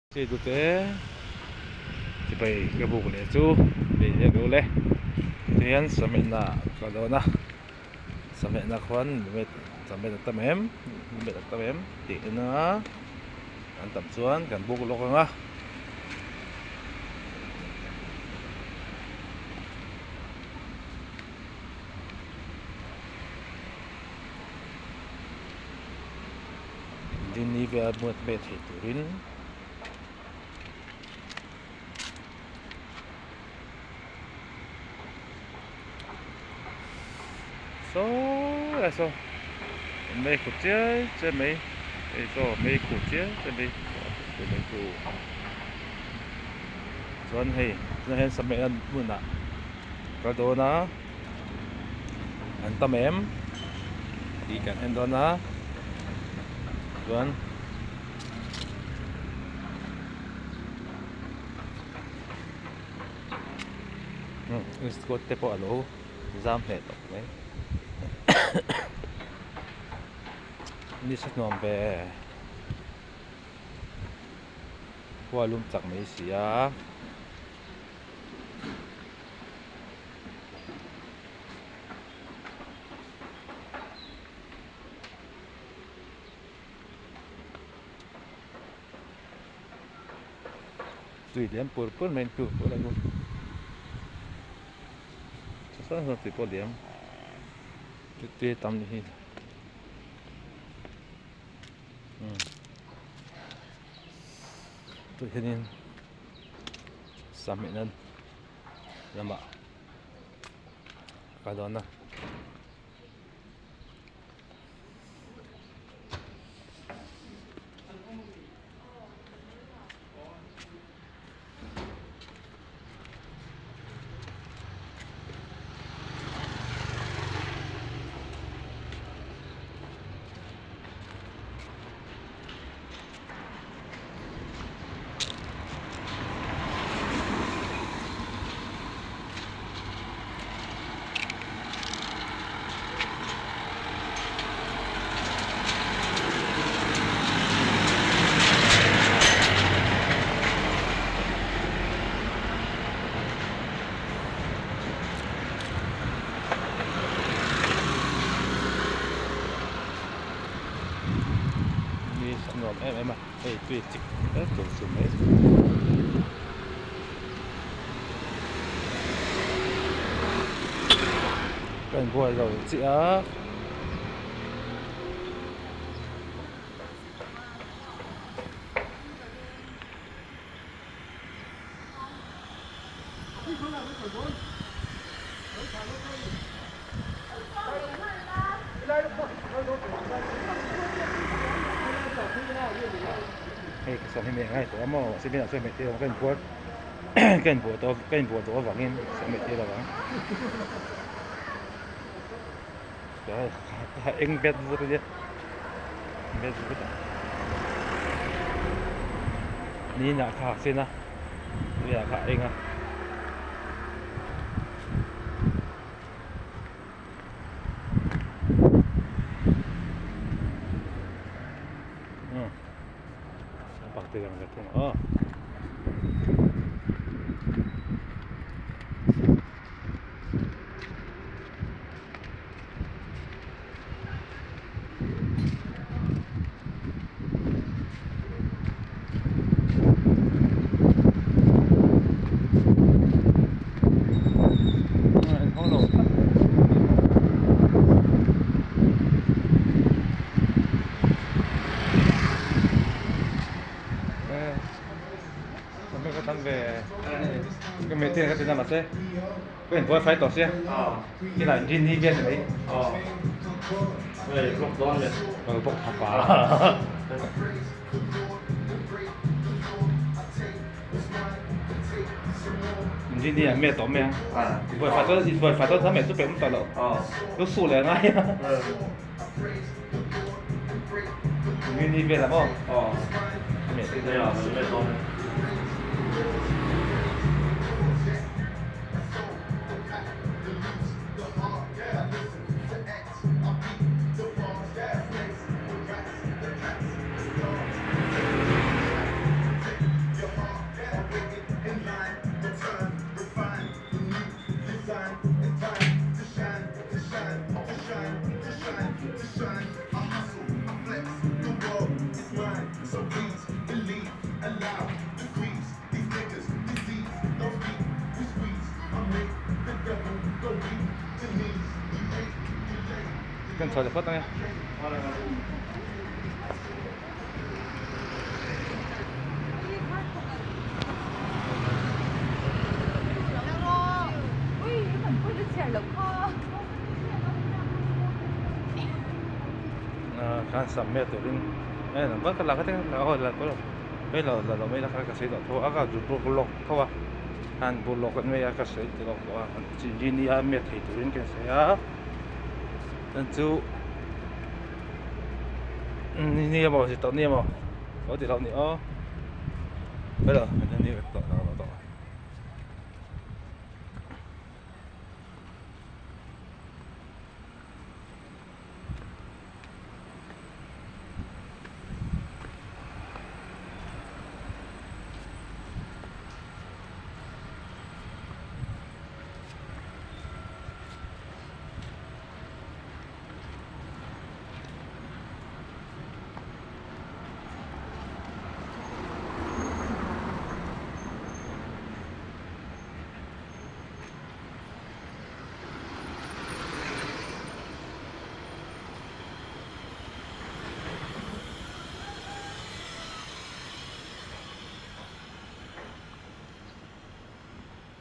Chei dute chibai ka buk leh chu lei leh deuh le tihian sawmehna ka dawn a sawmehna khuan sawmehna tam em sawmehna tam em tih en a an tam chuan kan buk lawk ang a. Dini vel hmuat ve thei turin saw lai saw mei khu chiai chiai mai hei saw mei khu chiai chiai mai mei khu chuan hei tunah hian sawmhmeh hmunah ka dawn a an tam em tih kan en dawn a chuan scooty te pawh a lo zam hneh tawh mai ni sa nuam ve khua lum chak mai si a. Tui liam pur pur mai tu pawh la sawn sawn tui pawh liam tui a tam ni hi tui hianin sahmeh nan lamah ka dawn a. Ni nuam em em a hei tui chik hle tur chu mai. Ka inbual lo chiah a. Hei ka sawm hi meh ngai tawh a maw mahse vinah chuan meh tir ang ka inbual ka inbual tawh ka inbual tawh avangin sawm meh tir lo ang eng bet vut ania bet vut a ni inah kha a sen a tuiah kha a eng a. Ka inbuai fai tawh sia kinah engine ni vel ni mai kal bawk thapa engine ni ah meh tawh mai a inbuai fai chuan inbuai fai chuan meh chu peih awm tawh loh lu su leh a ngai a engine ni vel ah maw meh te Kan chhuah leh phawt ange. Khan sam mek turin eh number ka la ka aw la tawh lo mai lo la lo mai la kha ka sawi tawh tho a ka buk lawk tho a khan buk lawk mai a ka sawi lawk tawh a nia mek thei turin ka insawi a chuan chu ni emaw zir tawh ni emaw lo ti loh ni aw hello ni tawh lo tawh.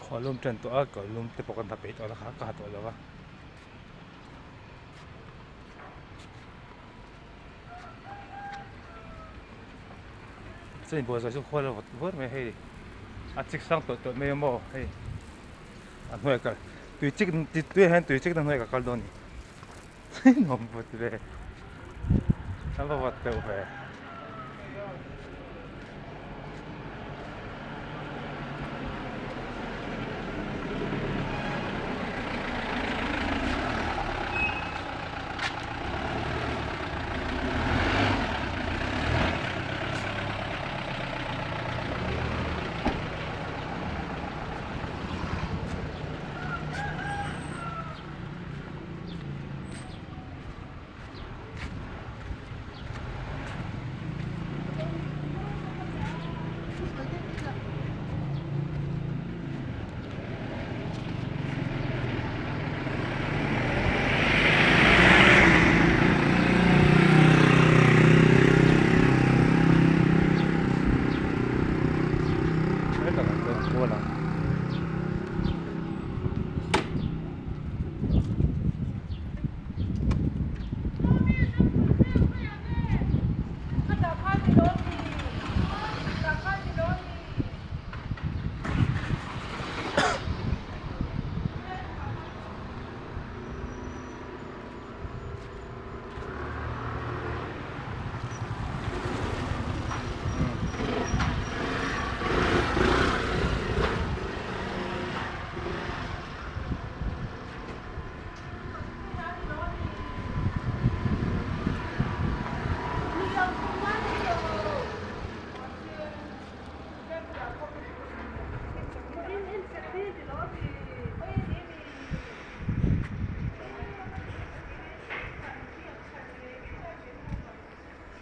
Khaw lum tan tawh a kawr lum te pawh kan ha peih tawh lo ka ha tawh lo va. Chuan buaizawh chu khual a vawt vur mai hei a chik sang tawlh tawlh mai a maw hei a hnuaiah kal tui chik tuiah hian tui chik na hnuaiah ka kal dawn a ni nuam vawt ve a va vawt deuh ve.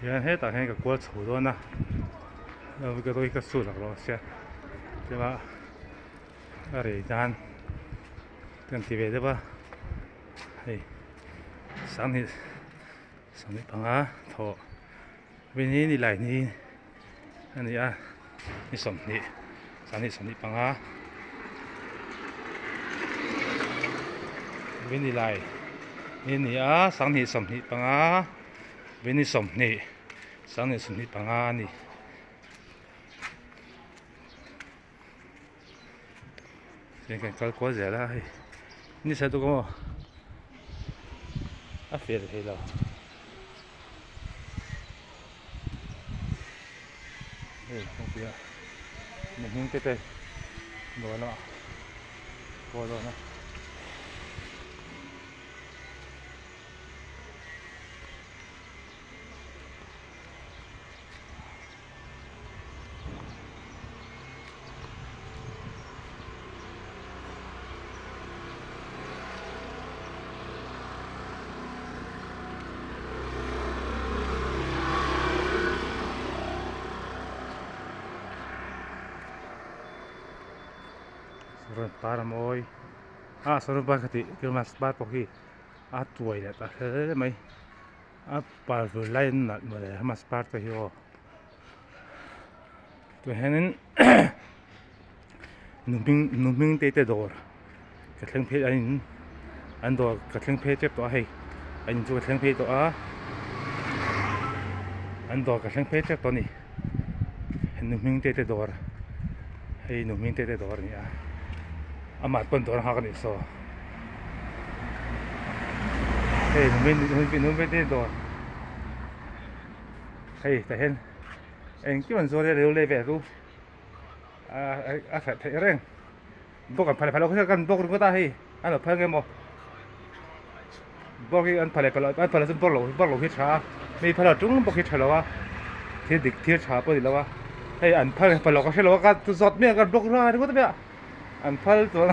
Hian hetah hian ka kual chho dawn a ka dawi ka su laklawh sia tlema a rei nan kan ti ve deuh a hei sanghnih sanghnih panga thawh vini ni lai ni a ni a ni sawmhnih sanghnih sawmhnih panga vini lai ni a ni a sanghnih sawmhnih panga vini sawmhnih sanghnih sawmhnih panga a ni. Chuan kan kal kual zel a hei ni sa tuk maw a fel thei lo hei kawngpui ah mihring te te dawr lamah kual dawn a. Saron par a mawi a saron par ka tih christmas par pawh khi a tuai leh ta hle mai a par vur lai an nalh mawle christmas par te hi aw tah hianin nu hming nu hming te te dawr ka thleng phei an in an dawr ka thleng phei tep tawh a hei an in chu ka thleng phei tawh a an dawr ka thleng phei tep tawh a ni nu hming te te dawr hei nu hming te te dawr a ni a amah pawn dawr a nghak a nih saw hei nu hming nu hming te dawr hei tah hian engkim an zuar a reu leh vel chu a hralh theih reng bawk an phal leh phal loh kan bawk ringawt a hei an lo phal nge maw bawk hi an phal leh phal loh an phal loh chuan bawk loh bawk loh hi a tha a mi phal loh tung bawk hi a tha lo a thil dik thil tha pawh a ni lo a hei an phal leh phal loh ka hre lo a ka zawt miah ka bawk ringawt a nia an phal chuan.